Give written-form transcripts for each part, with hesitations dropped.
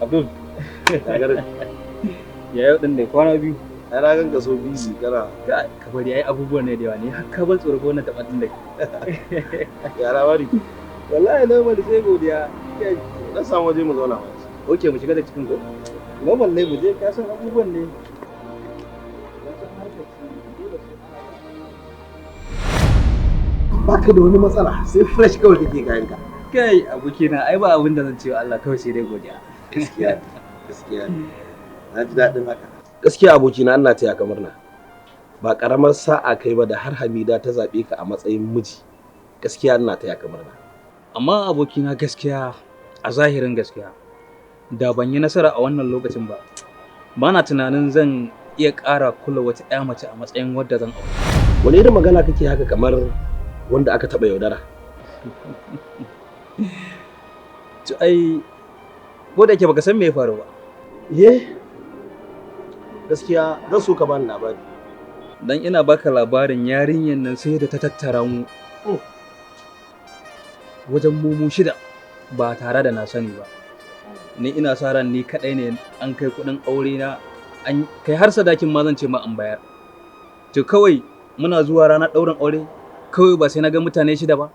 Abdul. Ya yau din da kwana biyu. Ai na ganka so busy kana. Ka bari ai abubuwan ne da yawa ne har ka ban tsoro ko wannan taɓa din da. Ya labari. Wallahi normal sai godiya. Na samu waje mu zauna ma. Okay, mu shiga da cikin ko? Normal ne mu je, ka san abubuwan ne. Baka da wani matsala sai fresh kawai kake kayan ka. Kai abokina ai ba abin da zan ce wa Allah kawai sai dai godiya. Gaskiya gaskiya na ji daɗin haka. Gaskiya abokina ina taya ka murna. Ba karamar sa'a kai ba da har Hamida ta zaɓe ka a matsayin miji. Gaskiya ina taya ka murna. Amma abokina gaskiya a zahirin gaskiya da ban yi nasara a wannan lokacin ba, bana tunanin zan iya ƙara kula wata ƴa mace a matsayin wadda zan aure. Wani irin magana kake haka kamar wanda aka taɓa yaudara? To ai ko da yake baka san me ya faru ba. Ye? Gaskiya zan so ka bani labari. Dan ina baka labarin yarinyar nan sai da ta tattara mu wajen mu 6 ba tare da na sani ba. Ni ina sa ran ni kadai ne an kai kuɗin aure na, an kai har sadakin ma zan ce ma an bayar. To kawai muna zuwa ranar ɗaurin aure kawai ba sai na ga mutane 6 ba.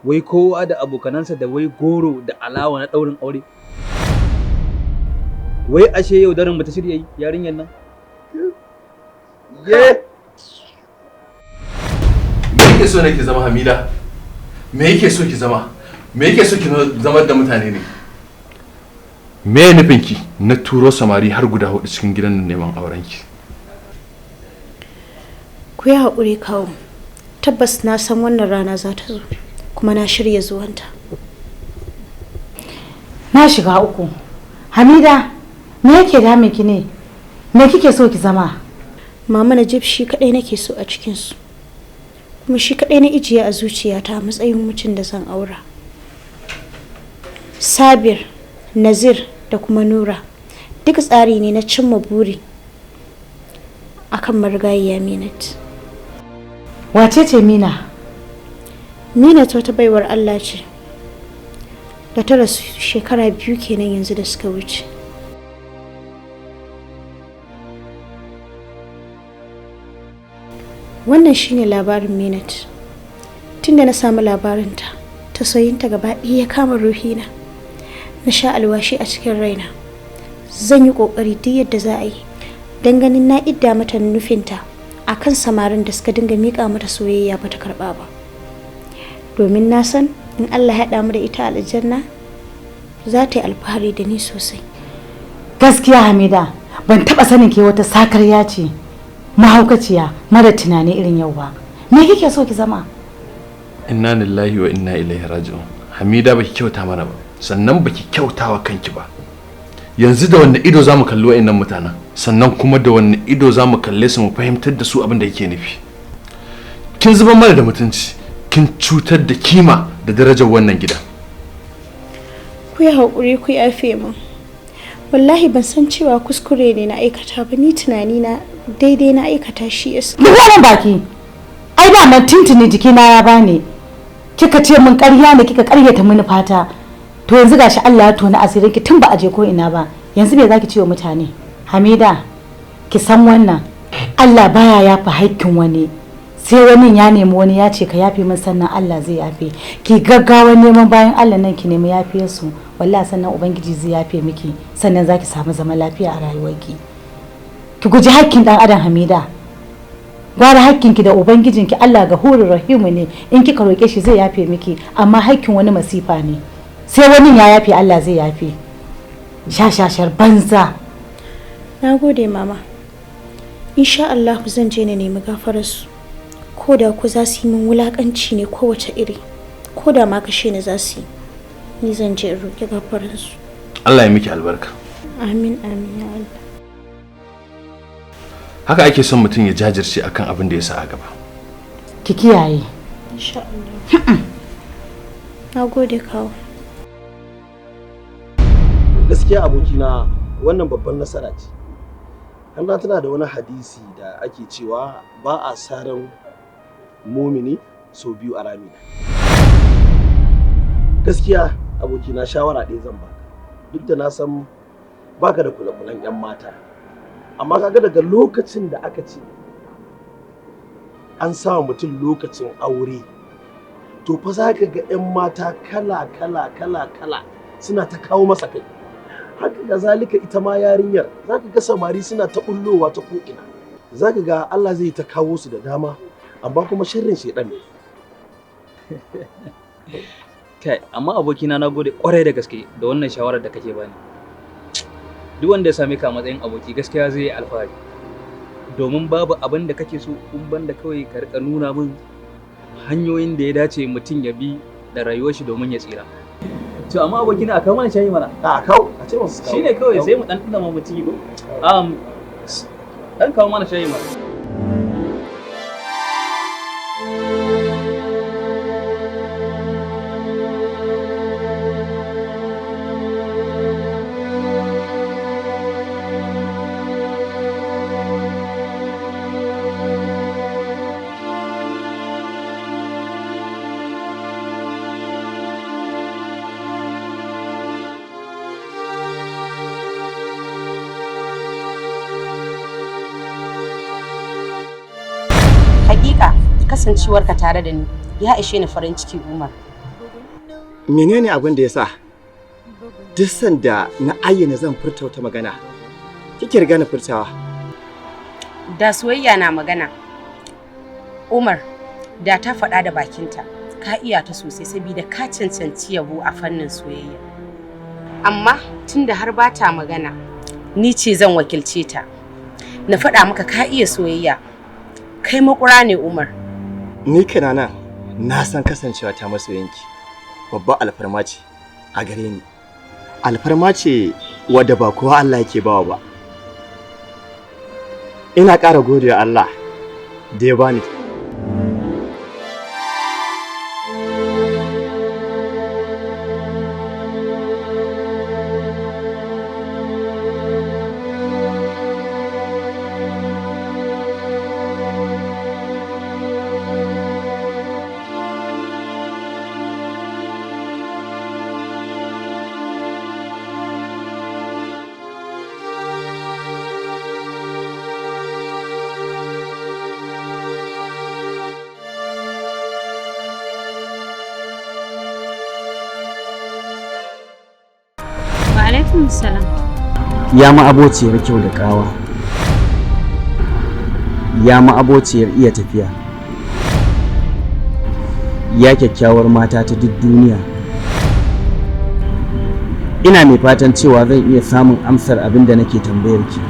Wai kowa da abokanansa da wai goro da alawa na ɗaurin aure. Wai ashe yau daren mu ta shirya yi yarinyar nan. Ye! Me yake so ne ki zama Hamida? Me yake so ki zama? Me yake so ki zama da mutane ne? Me nufin ki na turo samari har guda 4 cikin gidan nan neman auren ki? Ku yi haƙuri kawo. Tabbas na san wannan rana za ta zo kuma na shirya zuwanta. Na shiga uku. Hamida, me yake damun ki ne? Me kike so ki zama? Mama Najib shi kadai nake so a cikin su. Kuma shi kadai na ijiye a zuciyata a matsayin mutum da zan aura. Sabir, Nazir da kuma Nura duk tsari ne na cimma buri akan marigayiya Minat. Wace ce Mina? Minat wata baiwar Allah ce da ta rasu shekara 2 kenan yanzu da suka wuce. Wannan shine labarin Minat. Tunda na samu labarinta, tausayinta gaba ɗaya ya kama ruhina. Na sha alwashi a cikin raina. Zan yi ƙoƙari duk yadda za a yi don ganin na idda mata nufinta akan samarin da suka dinga miƙa mata soyayya bata karɓa ba. Domin na san in Allah ya haɗa mu da ita aljanna za ta yi alfahari da ni sosai. Gaskiya Hamida, ban taɓa sanin ke wata sakarya ce mahaukaciya mara tunani irin yau ba. Me kike so ki zama? Inna lillahi wa inna ilaihi raji'un. Hamida baki kyauta mana ba, sannan baki kyautawa kanki ba. Yanzu da wanne ido zamu kalli wa'annan mutanen? Sannan kuma da wanne ido zamu kalle su mu fahimtar da su abin da yake nufi? Kin zubar mana da mutunci, kin cutar da kima da darajar wannan gida. Ku yi haƙuri, ku yafe min. Wallahi ban san cewa kuskure ne na aikata ba, ni tunani na daidai na aikata shi yasa. Ni wannan baki. Ai da man tintini jikina ya bani. Kika ce min ƙarya ne, kika ƙaryata mini fata. To yanzu gashi Allah ya tona asirin ki tun ba a je ko ina ba. Yanzu me zaki ce wa mutane? Hamida, ki san wannan. Allah baya yafa haƙƙin wani. Sai wani ya nemi wani ya ce ka yafe min sannan Allah zai yafe. Ki gaggawa neman bayan Allah nan ki nemi yafiyar su. Wallahi sannan Ubangiji zai yafe miki, sannan zaki samu zaman lafiya a rayuwarki. Ki guji haƙƙin ɗan adam Hamida. Gwara haƙƙinki da Ubangijinki Allah gafurur rahimu ne, in kika roƙe shi zai yafe miki, amma haƙƙin wani masifa ne. Sai wani ya yafe Allah zai yafe. Shashashar banza. Na gode mama. Insha Allah zan je na nemi gafararsu. Ko da ku za su yi min wulaƙanci ne kowace iri, ko da ma kashe ni za su yi, ni zan je in roƙi gafararsu. Allah ya miki albarka. Amin amin ya Allah. Haka ake son mutum ya jajirce akan abin da ya sa a gaba. Ki kiyaye. Insha Allah. Na gode kawo. Gaskiya abokina wannan babban nasara ce. Allah tana da wani hadisi da ake cewa ba a saran mumini sau biyu a rami. Gaskiya abokina shawara ɗaya zan baka. Duk da na san Baka da kula-kulan 'yan mata. Amma kaga daga lokacin da aka ce an sa mutum lokacin aure, to fa za ka ga 'yan mata kala kala kala kala suna ta kawo masa kai. Haka ga zalika ita ma yarinyar za ka ga samari suna ta bullowa ta ko'ina. Za ka ga Allah zai ta kawo su da dama, amma kuma sharrin shedan ne. Kai, amma abokina, na gode kwarai da gaske da wannan shawarar da kake bani. Duk wanda ya same ka a matsayin aboki, gaskiya zai yi alfahari. Domin babu abin da kake so in banda kawai ka rika nuna min hanyoyin da ya dace mutum ya bi da rayuwar shi domin ya tsira. To amma abokina, a kawo mana shayi mana. A kawo, a ce masu kawo. Shine kawai, sai mu dan dina mu ci ko. Dan kawo mana shayi mana. Hakika kasancewarka tare da ni ya ishe ni farin ciki, Umar. Menene abin da ya sa duk sanda na ayyana zan furta wata magana kike riga na furtawa? Da soyayya na magana, Umar, da ta faɗa da bakinta. Ka iya ta sosai saboda ka cancanci yabo a fannin soyayya. Amma tunda har ba ta magana, ni ce zan wakilce ta. Na faɗa maka, ka iya soyayya. Kai makura ne, Umar. Ni kana nan na san kasancewa ta masoyinki babbar alfarma ce a gare ni, alfarma ce wadda ba kowa Allah yake bawa ba. Ina ƙara godewa Allah da ya bani. Wa alaikum salam. Ya ma'abociyar kyau da ƙawa, ya ma'abociyar iya tafiya, ya kyakkyawar mata ta duk duniya, ina mai fatan cewa zan iya samun amsar abin da nake tambayar ki.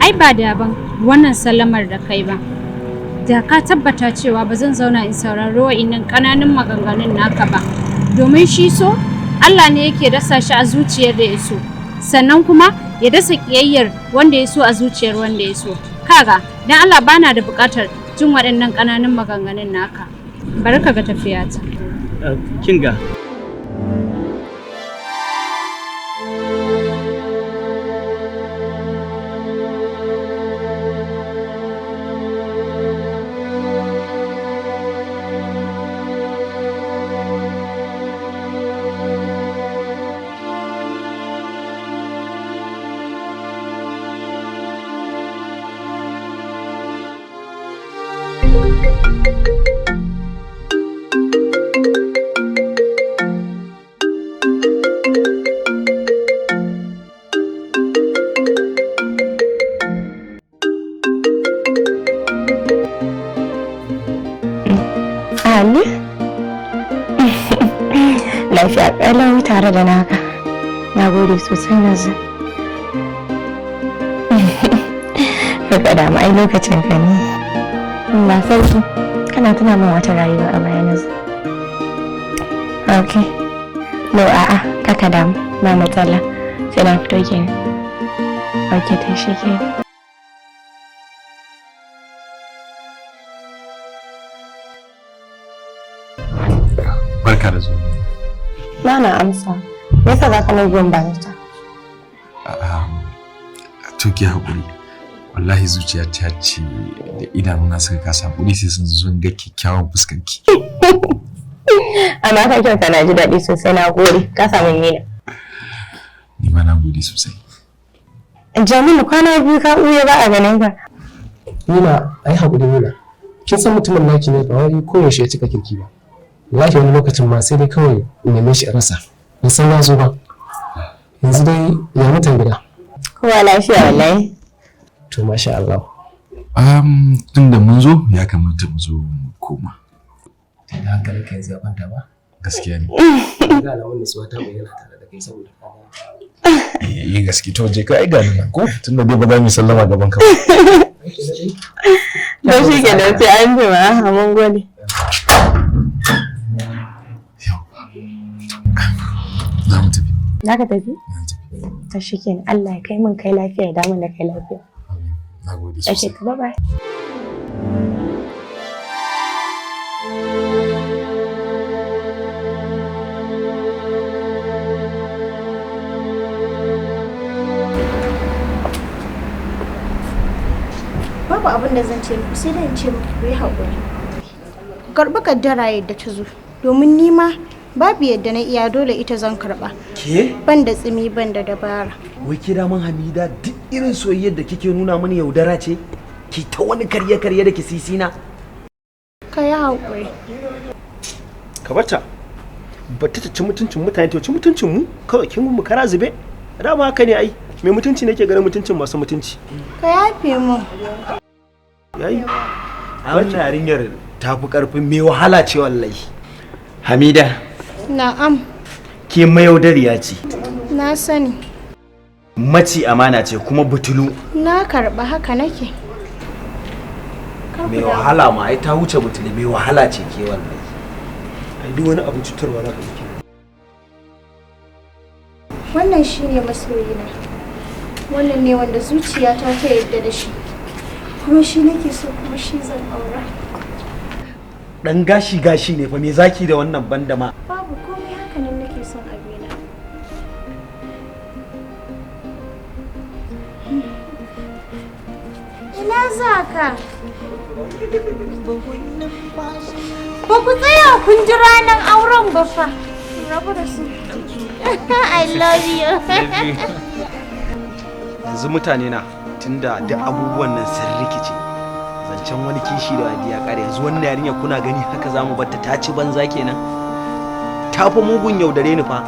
Ai ba daban wannan sallamar da kai ba. Da ka tabbata cewa ba zan zauna in saurari wa'innan ƙananan maganganun naka ba. Domin shi so, Allah ne yake dasa shi a zuciyar da ya so. Sannan kuma ya dasa ƙiyayyar wanda ya so a zuciyar wanda ya so. Kaga, dan Allah, bana da buƙatar jin waɗannan ƙananan maganganun naka. Bari ka ga tafiyata. Kinga. Ali? Lafiya ƙalau tare da naka. Na gode sosai na zu. Rika damu, ai lokacin ka ne. Allah sarki, kana tuna min wata rayuwa a baya na zu. Ok. No, a'a, kaka damu, ba matsala. Sai na fito kenan. Ok, to shi kenan. Barka da zuwa. Ba na amsa. Me yasa za ka mai biyan bazata? A'a, to ki haƙuri. Wallahi zuciya ta ce da idanuna suka kasa haƙuri sai sun zo sun ga kyakkyawan fuskarki. Amma ka kyauta, na ji daɗi sosai, na gode. Ka samu mina. Ni ma na gode sosai. Jamilu, kwana biyu ka ɓuya ba a ganin ka. Nina, ai haƙuri Nina. Kin san mutumin naki ne, ba wai koyaushe ya cika kirki ba. Wallahi wani lokacin ma sai dai kawai in neme shi a rasa. Ban san ya zo ba. Yanzu dai ya mutan gida? Kowa lafiya wallahi. To masha Allah. Tun da mun zo, ya kamata mu zo mu koma. Da hankalinka yanzu ya kwanta ba? Gaskiya ne. Ga alamun nutsuwa ta bayyana tare da kai saboda ka Eh, gaske. To je ka, ai ga nan ko, tunda dai ba za mu yi sallama gaban ka ba. To shi kenan, sai an jima, mun gode. Za mu tafi. Za ka tafi? To shi kenan, Allah ya kai mun kai lafiya, ya damu da kai lafiya. Na gode Okay, sosai. to bye bye. Babu abin da zan ce muku sai dai in ce muku ku yi haƙuri. Ku karɓi kaddara yadda ta zo, domin ni ma babu yadda na iya, dole ita zan karɓa. Ke? Ban da tsimi, ban da dabara. Wai ke daman Hamida, duk irin soyayyar da kike nuna mini yaudara ce? Ki ta wani karye-karye da kisisina? Ka yi haƙuri. Ka bata, bata ta ci mutuncin mutane, ta ci mutuncin mu kawai. Kin mu kara zube dama haka ne ai, mai mutunci ne ke ganin mutuncin masu mutunci. Ka yafe mu. Yayi. Wannan yarinyar ta fi karfin mai wahala ce wallahi. Hamida, Na'am. ke mayaudariya ce, Na sani. maci amana ce, kuma butulu. Na karɓa, haka nake. Kar ku Mai damu. wahala ma ai ta wuce butuli, mai wahala ce ke wallahi. Ai duk wani abin cutarwa za ka yi. Wannan shine masoyina. Wannan ne wanda zuciyata ta yarda da shi. Kuma shi nake so, kuma shi zan aura. Dan gashi gashi ne fa, me zaki da wannan banda ma? Babu komai, haka nan nake son abina. Ina za ka? Ba ku tsaya kun ji ranar auren ba fa. Rabu da su. I love you. Yanzu mutane na, tunda duk abubuwan nan sun rikice, zancen wani kishi da wadi ya kare. Yanzu wannan yarinya kuna gani haka zamu batta ta ci banza kenan? Ta fa mugun yaudare ni fa,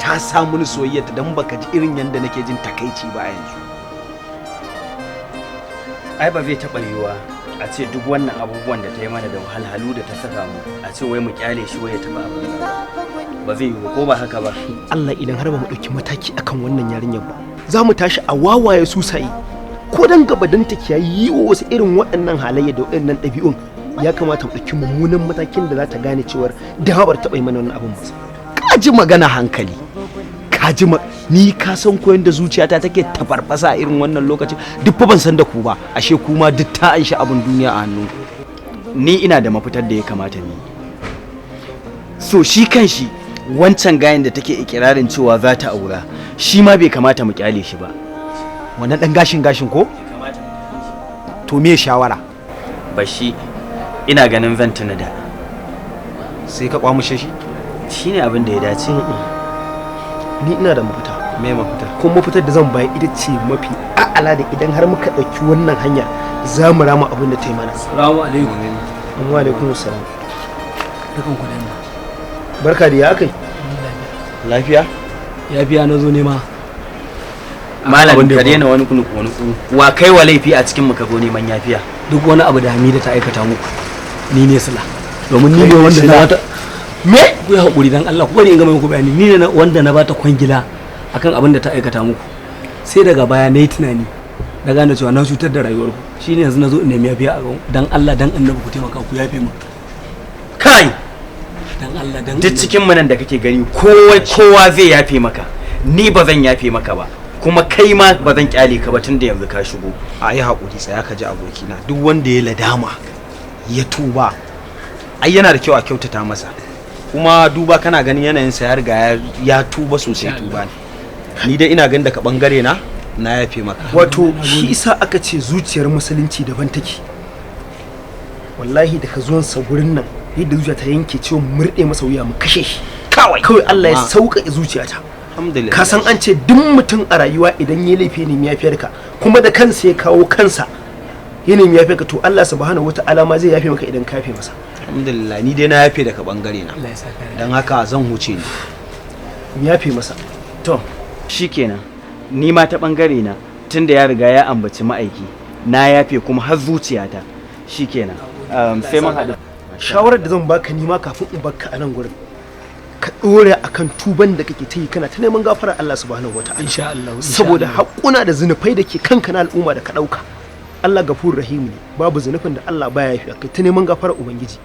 ta sa mini soyayya ta, dan baka ji irin yanda nake jin takaici ba a yanzu. Ai ba zai taɓa yiwuwa a ce duk wannan abubuwan da ta yi mana da wahalhalu da ta saka mu, a ce wai mu kyale shi wai ya taɓa abin nan ba. Ba zai yiwu, ko ba haka ba? Allah, idan har ba mu ɗauki mataki akan wannan yarinyar ba, za mu tashi a wawaye susaye. Ko dan gaba dan ta kiyayi yi wa wasu irin waɗannan halayya da waɗannan ɗabi'un, ya kamata mu ɗauki mummunan matakin da za ta gane cewar da ba ta taɓa yi mana wannan abin ba. Ka ji magana hankali, ka ji ni ka san koyon da zuciyata take tafarfasa a irin wannan lokacin. Duk fa ban san da ku ba, ashe kuma duk ta anshi abin duniya a hannu. Ni ina da mafitar da ya kamata ni so shi kan shi wancan gayan da take ikirarin cewa za ta aura, shi ma bai kamata mu kyale shi ba. Wannan dan gashin gashin ko? To me shawara? Bashi, ina ganin zan tuna da sai ka kwamushe shi. Shine abin da ya dace. Ni ina da mafita. Me mafita? Kuma mafitar da zan bayar ita ce mafi a'ala, da idan har muka ɗauki wannan hanyar za mu rama abin da ta yi mana. Salamu alaikum. Wa alaikum salam. Dukan ku danna. Barka da ya akai. Lafiya? Ya biya na zo nema. Malam, Abin da ya ka faru. daina wani kunuku wani ku wa kai wa laifi a cikin mu ka zo neman yafiya. Duk wani abu da Hamida ta aikata muku, ni ne sila. Domin ni ne wanda na bata. Me? Ku yi haƙuri dan Allah, ku bari in gama muku bayani. Ni ne wanda na bata kwangila akan abin da ta aikata muku. Sai daga baya na yi tunani, na gane cewa na cutar da rayuwarku. Shine yanzu na zo in nemi yafiya a gaban dan Allah dan Annabi, ku taimaka ku yafe min. Kai! Dan Allah dan Duk cikin mu nan da kake gani, kowa kowa zai yafe maka. Ni ba zan yafe maka ba, kuma kai ma ba zan kyale ka ba tunda yanzu ka shigo. A yi haƙuri, tsaya ka ji abokina. Duk wanda ya ladama ya tuba, ai yana da kyau a kyautata masa. Kuma duba kana ganin yanayinsa, ya riga ya tuba sosai, tuba ne. Ni dai ina ganin daga bangare na, na yafe maka. Wato shi isa aka ce zuciyar musulunci daban take. Wallahi daga zuwansa gurin nan, yadda zuciya ta yanke cewa murɗe masa wuya mu kashe shi kawai kawai, Allah ya Amma- sauƙaƙe zuciyata. Alhamdulillah. Ka san an ce duk mutum a rayuwa idan ya laifi ne yafiyar ka, kuma da kansa ya kawo kansa ya nemi yafe ka, to Allah subhanahu wata'ala ma zai yafe maka idan ka yafe masa. Alhamdulillah, ni dai na yafe daga bangare na. Dan haka zan huce ni. Yafe masa. To, shikenan. Ni ma ta bangare na, tunda ya riga ya ambaci ma'aiki, na yafe kuma har zuciyata. Shikenan. Sai mun haɗu. Shawarar da zan baka ni ma kafin in baka a nan gurin, ka dore akan tuban da kake ta yi, kana ta neman gafarar Allah subhanahu wata'ala. Insha Allah. Saboda haƙuna da zinufai da ke kanka na al'umma da ka ɗauka. Allah gafur rahim ne, babu zunufin da Allah baya yafi, kai ta neman gafarar ubangiji.